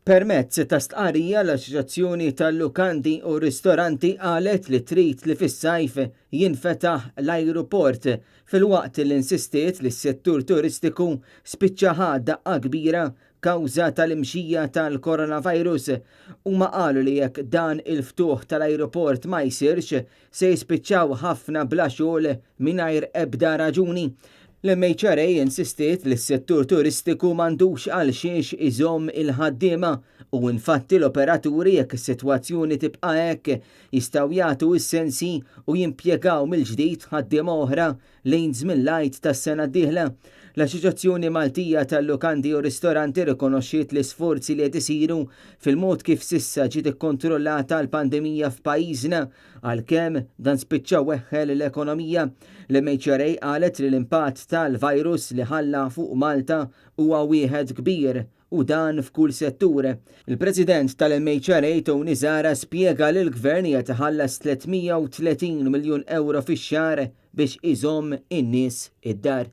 Permezz ta' stqarrija l-Assoċjazzjoni tal-Lukandi u Ristoranti qalet li trid li fis-sajf jinfetaħ l-ajruport filwaqt li insistiet li s-settur turistiku spiċċa ħa daqqa kbira kawża tal-imxija tal-coronavirus. Huma qalu li jekk dan il-ftuħ tal-ajruport ma jsirx se jispiċċaw ħafna bla xogħol mingħajr ebda raġuni. L-MHRA insistiet li s-settur turistiku m'għandux għal xiex iżomm il-ħaddiema u infatti l-operaturi jekk is-sitwazzjoni tibqa' hekk jistgħu jagħtu s-sensi u jimpjegaw mill-ġdid ħaddiema oħra lejn żmien l-Għid tas-sena d-dieħla. L-Assoċjazzjoni Maltija tal-Lukandi u Ristoranti rrikonoxxiet l-isforzi li qed isiru fil-mod kif s'issa ġiet ikkontrollata l-pandemija f'pajjiżna għalkemm dan spiċċa weħħel l-ekonomija. L-MHRA qalet li l-impatt tal-virus li ħalla fuq Malta huwa wieħed kbir u dan f'kull settur. Il-President tal-MHRA Tony Zahra spjega li l-Gvern qiegħed iħallas 330 miljun ewro fix-xahar biex iżomm in-nies id-dar.